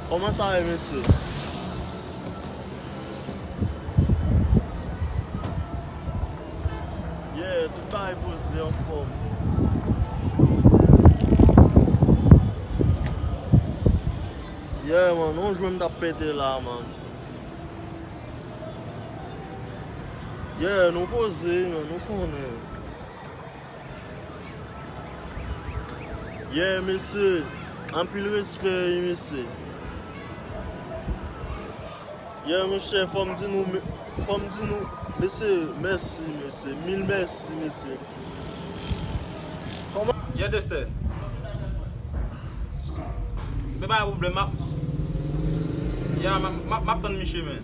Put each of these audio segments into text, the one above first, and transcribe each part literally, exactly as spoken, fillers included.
Kòman sa ye, mesye? Yeah, tout bagay poze, anfòm. Yeah, man, yon jwè m t ap pete la, man. Yeah, nou poze, man, nou konnen. Yeah, mesye. Anpil respè, wi, mesye. Yeah, monchè, fò m di nou, me-, fò m di nou, mesye, mèsi, mesye. Mil mèsi, mesye. Kòman? Yeah, Dexter. Men pa gen pwoblèm, m ap, yeah, m ap, m ap, m ap tann misye, men.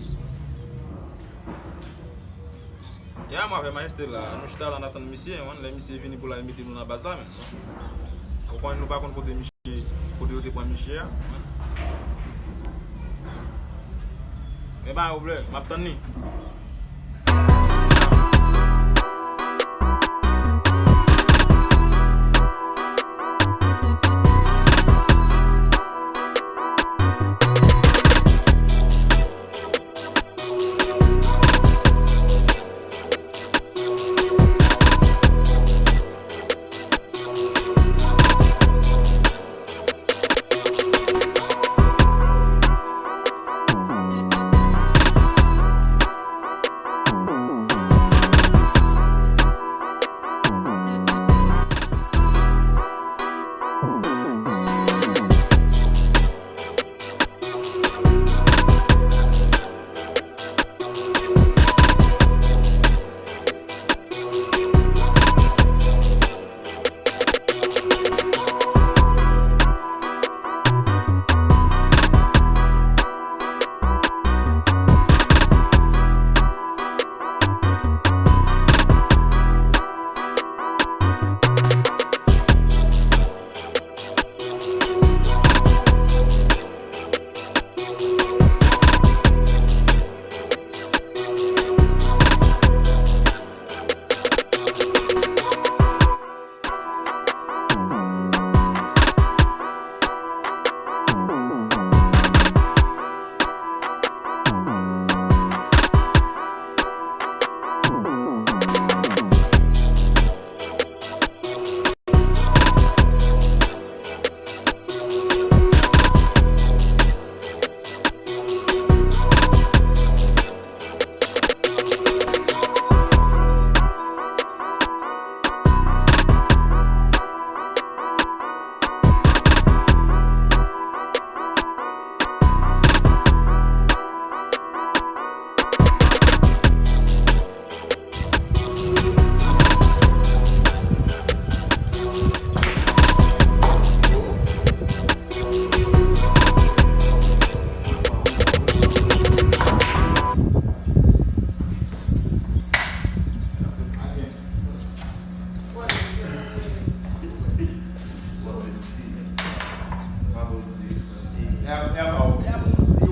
Ya, mwen avè Maestro la, nou chita la, n ap tann misye, man. Lè misye vini pou l al mete nou nan baz la, men. Ou konnen nou pa konn kote misye, kote yo te pran misye a, man. Men pa gen pwoblèm, m ap tann li.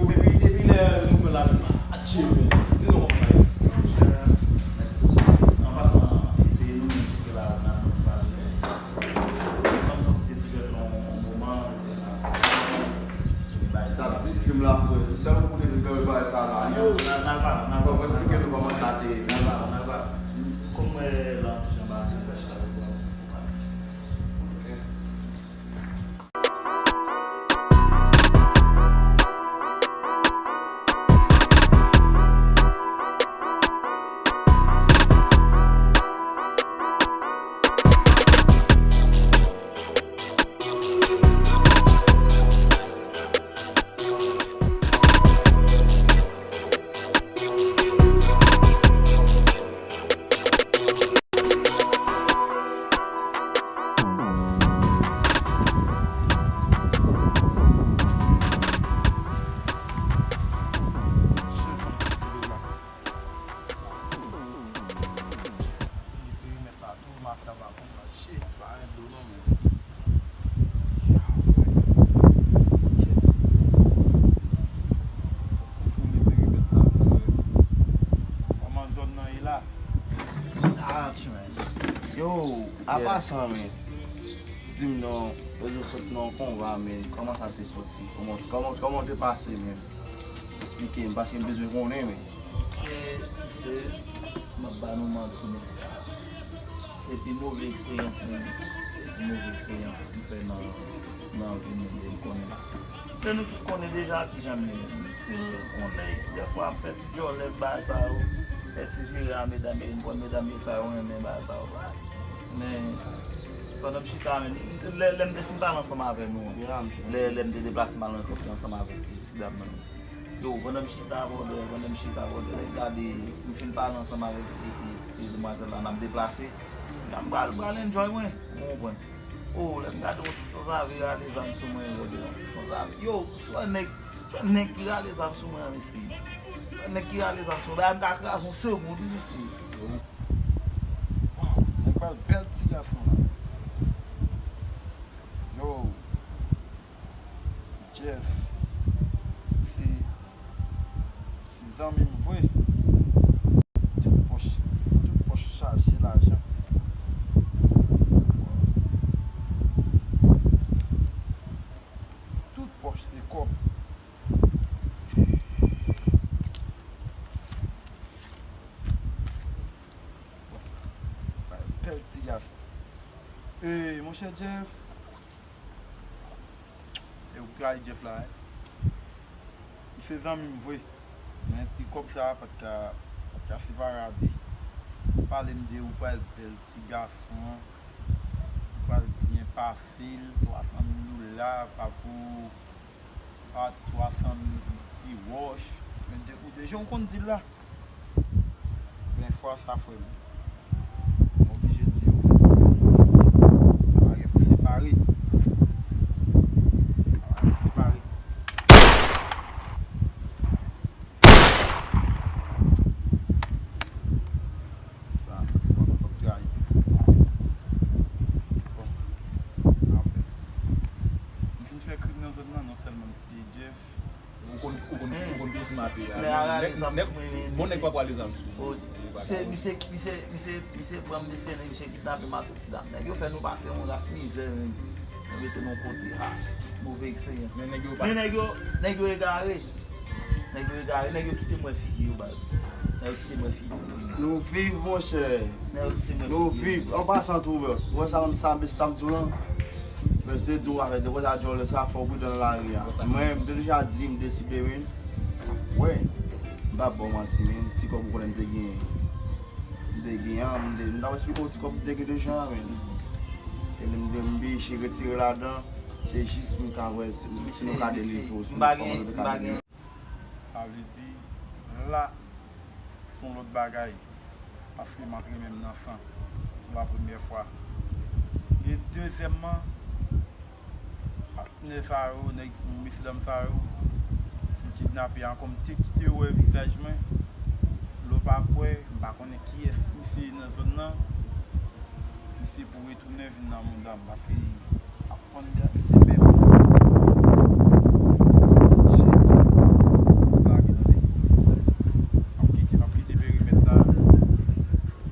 Depi, depi lè nou fè la, atire, di nou kòman sa ye. An pasan, se nou menm ki fè la, n ap fè ti pale. N ap fè ti fè yon moman, se la. Sa ap distrè m la, frè. Sèl ou konnen nou kanpe bagay sa la. Yo, n al, n al pale, n al pale. Fò w eksplike nou kòman sa te ye. N al pale, n al pale. Kòm mwen la, yon ti jan bagay, se frè chita avèk mwen. Perimèt la tou, mafya pa konprann shit, pa gen dlo non, men. Fòk kontwole perimèt la, frè. Kòman zòn nan ye la? Ah, tchwen. Yo, apa sa, men? Di m non. Yo di w sot nan yon konba, men kòman sa te soti? Kòman, kòman, kòman w te pase, men? Eksplike m, paske m bezwen konnen, men. Se, se, m ap ba nou manti, men se, se pi move eksperyans, men, se pi move eksperyans m fè nan, nan vi m, men m konnen. Se nou tout konnen deja kijan m ye. M still yon nèg, dèfwa m fè ti djòlè bagay sa yo, fè ti vire a medam, e m konn medam yo sa yo renmen bagay sa yo. Men, pandan m chita, men, lè, lè m te fin pale ansanm avè nou an, lè, lè m te deplase m al rankontre ansanm avèk ti dam nan, yo, pandan m chita, brother, pandan m chita, brother, lè m gade, m fin pale ansanm avèk e, e, e demwazèl la, n ap deplase, m pral, pral enjoy mwen, ou konprann? Oh, lè m gade yon ti sanzave rale zam sou mwen, brother, yon ti sanzave. Yo, swa nèg, swa nèg ki rale zam sou mwen an, mesye. Swa nèg ki rale zam sou mwen, bagay m ka kraze yon segond, wi, mesye. Wow, nèg pral bèl ti gason la. Yo, Jeff, se, se zanmi m vre. Tout pòch, tout pòch chaje lajan. Tout pòch se kòb. Bèl ti gason. E, monchè Jeff, e ou k trayi Jeff la, wi. Li se zanmi m vre. Men ti kòb sa a pa t ka, pa t ka separe a de. Pale m de ou pral bèl ti gason. Ou pral byen pase l, twa san mil dola, pa pou, pa twa san mil ti wòch. Men de, ou deja ou konn di l la. Gen fwa sa, frè m. M oblije di yo. Pa gen pou separe. Pa gen pou separe. Sa, bon, m p ap trayi. Bon, anfen. M fin fè krim nan zòn nan, non sèlman m tiye Jeff, Ou konn, ou konn, ou konn tou si m ap ye a. Nèg, nèg, bon nèg pa pwale zam sou ou. Misye, misye, misye, misye, misye pran m, misye, misye kidnape m ak yon ti dam. Nèg yo fè nou pase yon ras mizè, men. Yo mete nou kote, ha, move eksperyans. Men nèg yo pa. Men nèg yo, nèg yo egare. Nèg yo egare, nèg yo kite m wè figi yo, baz. Nèg yo kite m wè figi yo. Nou viv, monchè. Nèg yo kite m wè figi yo. Nou viv. An pasan tou, bro. Ou wè sa, sa, sa m t ap di w lan? Men se te di w afè, depi w ta djòlè sa, fò w pridan nan lari a. Mwen, m te deja di, m deside, men, wè, m p ap ba w manti, men, ti kòb ou konnen m te gen, m te gen an, m te, m t ap eksplike w ti kòb m te gen deja, men. E lè m te, m biche retire ladan, se jis m ka wè si, si nou ka delivre w, si nou kòman nou te ka delivre. Sa vle di, la, se yon lòt bagay, paske m antre men m nan san, se pa premyè fwa. E dezyèmman, patnè sa yo, nèg, mesye dam sa yo, m kidnape ankò, m te kite yo wè vizaj mwen, lè w pa kwè, m pa konnen kiyès misye nan zòn nan, misye pou retounen vin nan manda m, paske Konn gade se menm. Shit. Lage tande. M ap kite, m ap kite perimèt la.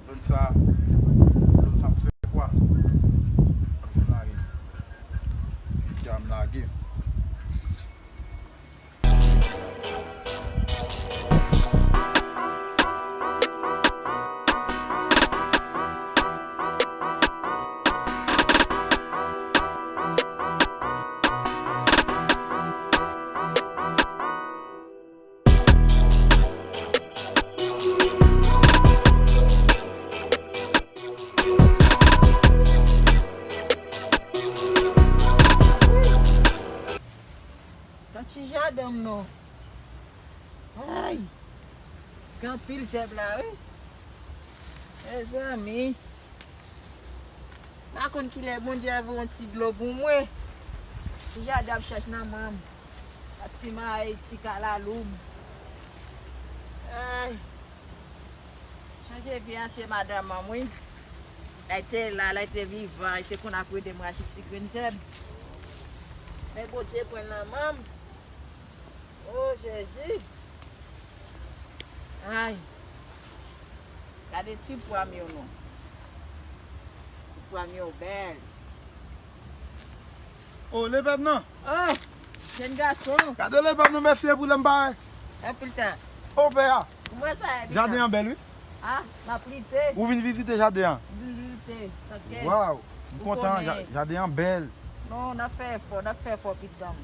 Zòn sa, zòn sa m fè kwa. M ap jwenn lage. Deja m lage. Nan ti jaden m non. Ay! Gen anpil zèb la, wi. Mezanmi. M pa konn kilè Bondye a voye yon ti dlo pou mwen. Ti jaden ap chèch nan men m. Ak ti mayi, ti kalalou m. Ay! Chanje vi ansyen madanm an, wi. Lè l te la, lè l te vivan, li te konn ap ede m rache ti grenn zèb. Men Bondye pran l nan men m. O Jezi! Ay! Gade ti pwa m yo non. Ti pwa m yo bèl. Oh, lepèp nan. Oh, jèn gason. Gade lepèp nan, mesye, pou lè m parèt. Anpil tan. Oh, pè a. Kouman sa ye? Jaden an bèl, wi. Ah, m ap lite. Ou vin vizite jaden an. M vin vizite. Paske Waw, m kontan, ja- jaden an bèl. Non, n ap fè efò, n ap fè efò, pitit dam.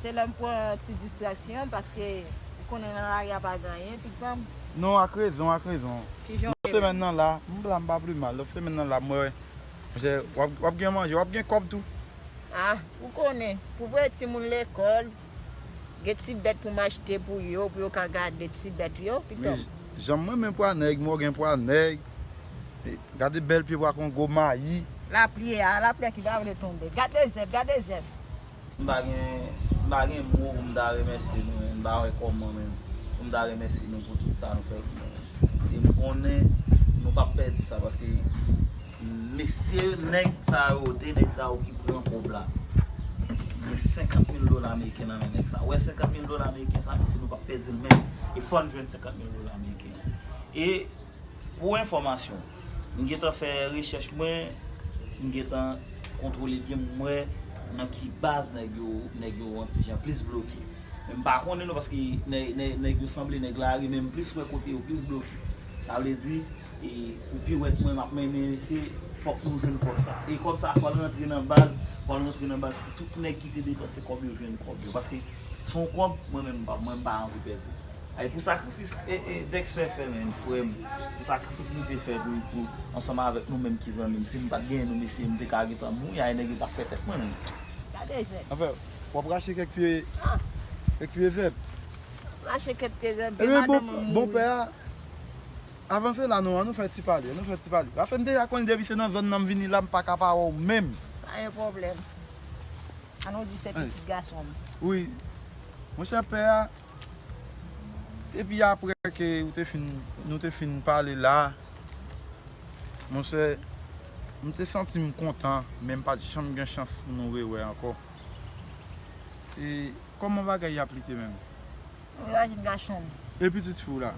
Se lè m pran ti distraksyon, paske ou konnen nan lari a pa gen anyen, pitit dam. Non, ak rezon, ak rezon. Kijan Lòt semèn nan la, m bla m pa pli mal. Lòt semèn nan la, mwen, w ap, w ap gen manje, w ap gen kòb tou. Ah, ou konnen, pou voye timoun lekòl, gen ti bèt pou m achte pou yo, pou yo ka gade ti bèt yo, pitit dam. Jan mwen men pwa nèg, mwen gen pwa nèg. E, gade bèl pye pwa kongo mayi. Lapli a, lapli a ki pa vle tonbe. Gade zèb, gade zèb. M pa gen, m pa gen mo pou m ta remèsye nou, men m pa wè kòman, men pou m ta remèsye nou pou tout sa nou fè pou nou. E m konnen nou p ap pèdi sa, paske mesye, nèg sa yo, de nèg sa yo ki pran kòb la, gen senkant mil dola ameriken nan men nèg sa. Wè senkant mil dola ameriken sa, mesye, nou p ap pèdi l menm. E fò n jwenn senkant mil dola ameriken. E pou enfòmasyon, m gentan fè rechèch mwen, m gentan kontwole byen, m wè nan ki baz nèg yo, nèg yo yon ti jan plis bloke. Men m pa konnen non, paske nèg, nèg, nèg yo sanble nèg lari, men m plis wè kote yo plis bloke. Sa vle di, e, ou pi wè k mwen m ap mennen mesye, fòk nou jwenn kòb sa. E kòb sa, fò l rantre nan baz, fò l rantre nan baz pou tout nèg ki te depanse kòb yo jwenn kòb yo. Paske se yon kòb, mwen menm, m pa, mwen m pa anvi pèdi. Ay, pou sakrifis e, e, Dexter fè, men, frè m, pou sakrifis misye fè pou, pou, ansanm avèk nou menm ki zanmi m, si m pa t genyen nou, mesye, m te ka gentan mouri, ay, nèg yo t ap fè tèt mwen, men. Gade zèb. Anfen, w ap rache kèk pye, kèk pye zèb. Rache kèk pye zèb, Ebyen, madanm bon, mwen bon mouri. Pè a, avanse la non, an nou fè ti pale, an nou fè ti pale. Afè m deja konn depi se nan zòn nan m vini la, m pa ka pa wè w menm. Pa gen pwoblèm. An nou di se pitit gason m. Wi. Monchè Pè a, epi apre ke ou te fin, nou te fin pale la, monchè, m te santi m kontan, men m pa t janm gen chans pou nou rewè ankò. E kòman bagay y ap lite menm? Ou la jèn gason m. E pitit fi w la?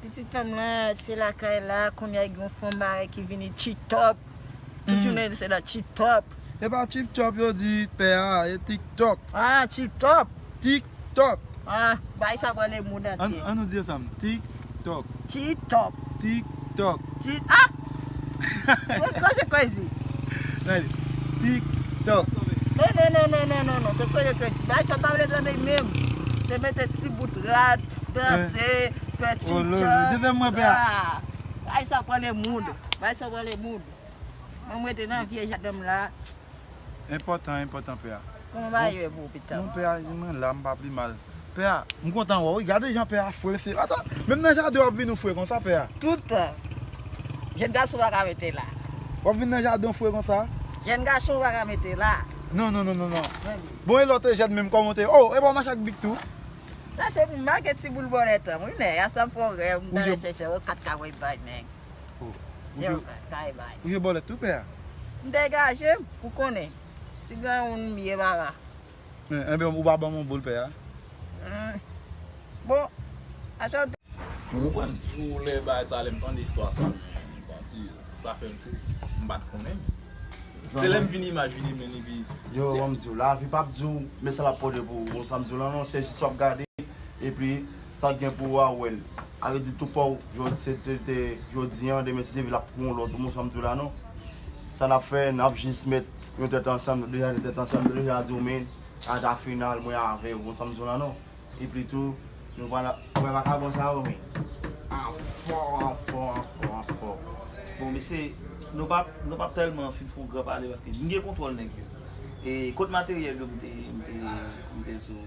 Pitit fanm lan, se lakay la, kounye a gen yon fanm bagay ki vini tchitòp. Tout jounen se nan tchitòp. E pa tchiptchòp yo di Pè a, e tiktòk. Ah, tchitòp. Tiktòk. Ah, bay sa pran le moun An, antye. An nou di ansanm. Tiktòk. Tchitòp. Tiktòk. Ti, ah! Mwen koze kwezi. Gade. Tiktòk. Non, non, non, non, non, non, non. Te kwezi kwezi. Bay sa pa vle tande menm. Se mete ti bout rad, danse, fè ti Oh, Lolo, tchòp. di tè mwen, Pè a. Ah! Bay sa pran le moun. Bay sa pran le moun. Mwen, mwen te nan vye jadanm la. Enpòtan, enpòtan, Pè a. Kòman bagay yo ye pou ou, pitit dam? Bon, Pè a, mwen la, m pa pi mal. Pè a, m kontan wè w, wi. Gade jan Pè a fre, se, atan, menm nan jaden w ap vin ou fre konsa, Pè a. Tout tan. Jèn gason pa ka mete la. W ap vin nan jaden w fre konsa? Jèn gason pa ka mete la. Non, non, non, non, non. Mwen, Bon, e lòt jèn menm kòman w te? Oh, e bon, mache ak bik tou. sa se pou make ti boul bòlèt an. Wi, nè, a sa m fò rèv, m Ou tande jwe- se se yo kat ka voye bay nèg. Oh, ou Se yo jwe- kat ka voye bay. Ou jwe bòlèt tou, Pè a? M degaje m, ou konnen. Si gen yon m ye baba. Eh, Enben, ou pa ban m yon boul, Pè a? Hmm. Bon, a sa Ou konprann? Tou lè bagay sa, lè m tande istwa sa, m santi sa fè m tris. M pa t konnen. Se lè m vin imajine, men epi Yo, ban m di w, lavi p ap di w, men sa l ap pote pou ou, ou sa m di w la non, se jis w ap gade, epi sa k gen pou ou a, ou wè l. A vle di, tou pa w, jodi, se te, te, jodi an, demen, si se vle, l ap pran yon lòt, ou sa m di w la non. Sa n ap fè, n ap jis met yon tèt ansanm, nou deja met tèt ansanm, nou deja di w, men, ata final, mwen avè w, ou sa m di w la non. Epi tou, nou pral ap wè vakabon sa yo, men. Anfò, anfò, anfò, anfò. Bon, mesye, nou p ap, nou p ap tèlman fin fè yon gran pale paske m gen kontwòl nèg yo. E kot materyèl yo m te, m te, m te sou.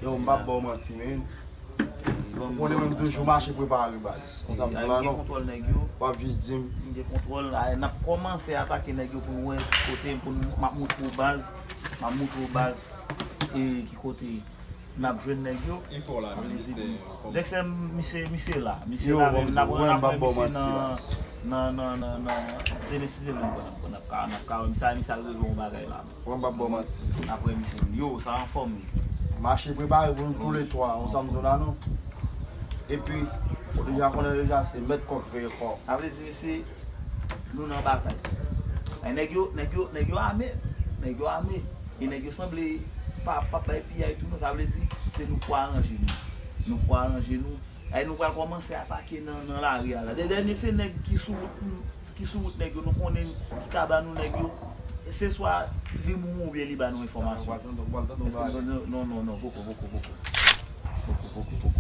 Yo, m p ap ba w manti, men. Ou konnen mwen, m toujou mache prepare, baz. Konsa m di w la gen non. Kontwòl nèg yo. W ap jis di m. M gen kontwòl la. N ap kòmanse atake nèg yo pou n wè kote, pou n, m ap montre w baz. M ap montre w baz. E ki kote n ap jwenn nèg yo. Enfo la, men misye. Dèk se misye, misye la. Misye Yo, la bon, menm, n ap, mwen, n m p ap ap ba w misye manti, baz. Nan, nan, nan, nan, nan, demen si se lè n ap, n ap ka, n ap ka wè misye, misye al regle yon bagay la. Mwen, m p ap ba w manti. N ap wè misye. Yo, sa anfòm wi. Mache prepare pou nou tou le twa, ou sa m di w la non. Epi, ou deja konnen deja, se mèt kòk veye kò. Sa vle di, mesye, nou nan batay. Ay, nèg yo, nèg yo, nèg yo ame. Nèg yo ame. E nèg yo sanble pa, p ap bay piyay tou non, sa vle di se nou pou aranje nou. Nou pou aranje nou. Ay, nou pral kòmanse atake nan, nan lari a la. Dè, dènye se nèg ki sou wout, ki sou wout nèg yo, nou konnen ki ka ba nou nèg yo. Se swa li mouri oubyen li ba nou enfòmasyon. Èske nou, non, non, non, non, poko, poko, poko. Poko, poko, poko.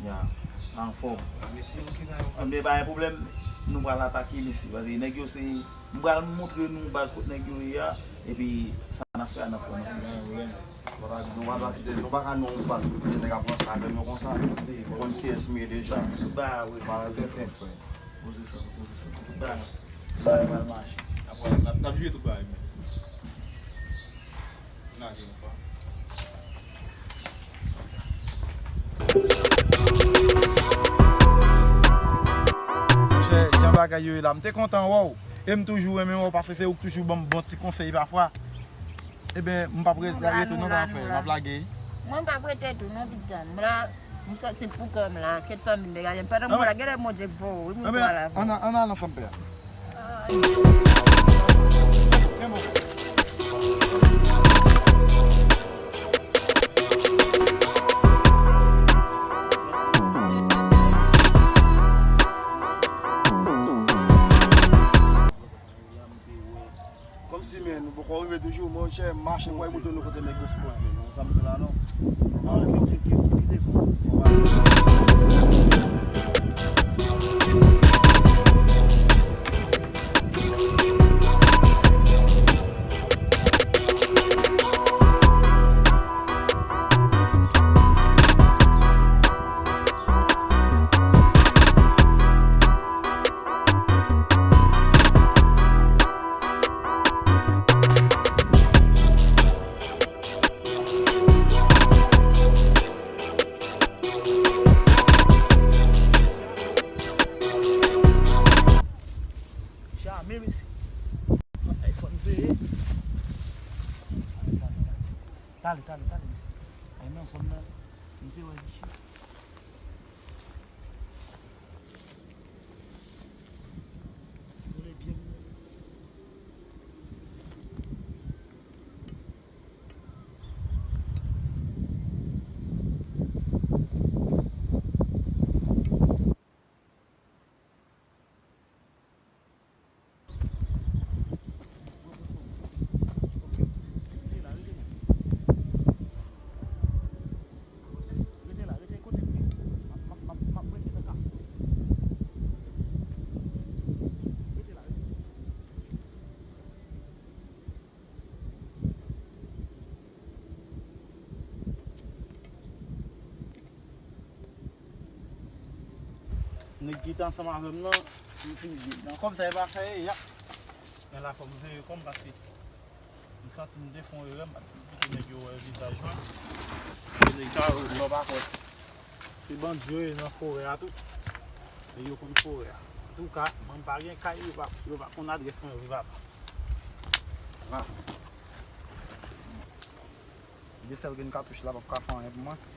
Ya, anfòm. Anben, pa gen pwoblèm, nou pral atake mesye. Paske nèg yo se, m pral montre nou baz kot nèg yo ye a, epi sa n ap fè a, n ap kòmanse. Nou pa ka, nou pa ka kite, nou pa ka nan yon baz pou kite nèg ap ranse avè nou konsa. Ou konn kiyès m ye deja. Ba wi. Pa reziste, frè. Poze sa, poze sa. Tout bagay, tout bagay pral mache. Apre, n ap, n ap jwe tout bagay, men. N a gen pa. Monchè, jan bagay yo ye la, m te kontan wè w. E m toujou renmen wè w, paske se ou k toujou ban m bon ti konsèy pafwa. Ebyen, m p ap rete tou non, pa fè, m ap lage. Mwen m p ap rete tou non, pitit. M la, m sòti pou kò m la, kèt fanmi m degaje m. Pandan m la, genlè Bondye k voye w, wi, mwen pral avè w. Ann al ansanm, pè. Ay. Kòmsi, men, nou poko rive toujou, monchè, mache pou al moute nou kote nèg yo sipoze, non, sa m di la, non. Ok, ok, ok, kite fò. Jamè, mesye. Ay, fò n veye. Tale, tale, tale, mesye. Ay, men ansanm nan, m te wè li. Boule byen. Nèg ki te ansanm avè m nan, m fin di, nan kòm sa e pa fè, y ap. Men la fò m veye kò m paske m santi m te fè yon erè, m pa t kite nèg yo wè vizaj mwen. Nèg sa yo, yo pa kwè. Se bandi yo ye nan forè a tou. Nèg yo konn forè a. Antouka, mwen m pa gen kay, yo pa, yo pa konn adrès mwen, yo pa. Vwala. Gen sèl grenn katouch la p ap ka fè anyen pou mwen.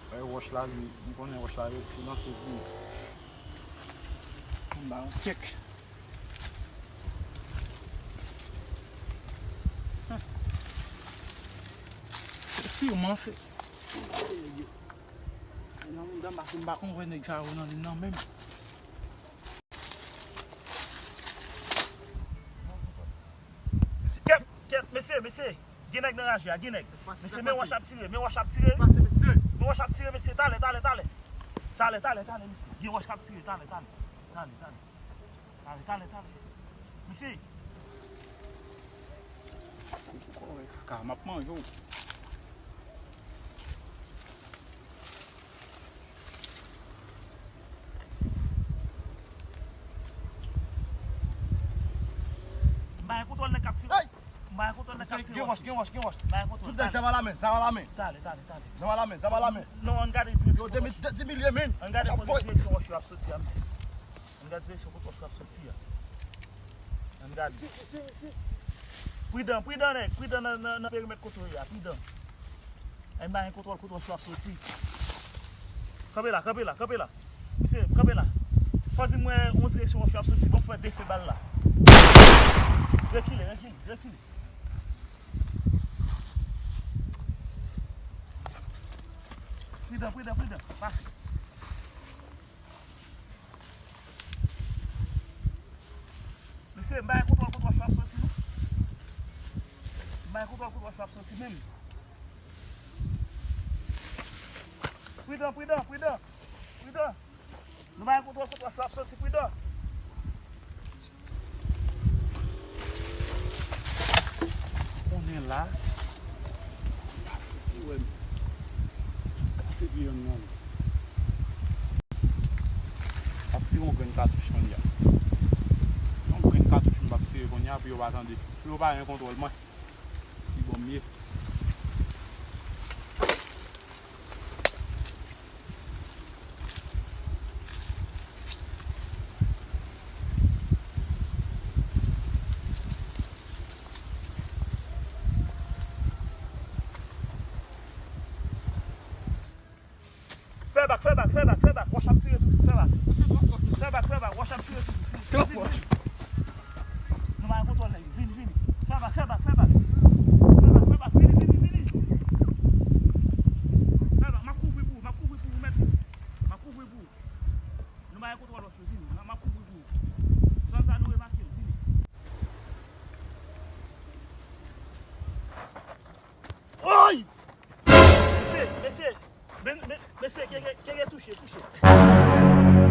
Bay wòch la, li, m konnen wòch la rete silansyez li. M ba yon tchèk. Se siman se. Nan mouda m pase m pa konn wè nèg sa yo nan li nan menm. Mesye, kèt, kèt, mesye, mesye. Gen nèg nan raje a, gen nèg. Mesye, men wòch ap tire, men wòch ap tire. Men wòch ap tire, mesye. Talè, talè, talè. Talè, talè, talè, mesye. Gen wòch k ap tire, talè, talè. Talè, talè. Talè, talè, talè. Mesye. Kaka, m ap manje w. M pa gen kontwòl nèg k ap tire. M pa gen kontwòl nèg k ap tire. Gen wòch, gen wòch, gen wòch. M pa gen kontwòl. Tout nèg zam a lamen, zam a lamen. Talè, talè, talè. Zam a lamen, zam a lamen. Non, ann gade direksyon. Yo, de mil, de mil ye, men. Ann gade kote direksyon wòch yo ap soti a, mesye. Ann gade direksyon kote wòch yo ap soti a. Ann gade. Pridan, pridan, nèg. Pridan nan, nan, nan perimèt kote w ye a. Pridan. Ann ba yon kontwòl kote wòch yo ap soti. Kanpe la, kanpe la, kanpe la. Mesye, kanpe la. Fò di mwen yon direksyon wòch yo ap soti. Bon, fè defe bal la. Rekile, rekile, rekile. Pridan, pridan, pridan. Pase. Mesye, m pa gen kontwòl kote w ap soti, non. M pa gen kontwòl kote w ap soti menm. Pridan, pridan, pridan. Pridan. Nou pa gen kontwòl kote w ap soti, pridan. Konnen la, pa fouti wè m kase pye yonn nan. M ap tire yon grenn katouch kounye a. Yon grenn katouch m ap tire kounye a pou yo pa tande. Pou yo pa gen kontwòl mwen. Ki bò m ye? Fè bak, fè bak, fè bak, fè bak. Wòch ap tire toutou. Fè bak. Fè bak, fè bak. Wòch ap tire toutou. Vin, vin, vin. Nou pa gen kontwòl nèg. Vin, vin. Fè bak, fè bak, fè bak. Fè bak, fè bak. Vini, vini, vini. Fè bak. M ap kouvri pou ou. M ap kouvri pou ou, mèt. M ap kouvri pou ou. Nou pa gen kontwòl wòch yo. Vini. M ap kouvri pou ou. Zòn sa nou remake l. Vini. Woy! Mesye, mesye, men, men, mesye, Keke, Keke touche, touche.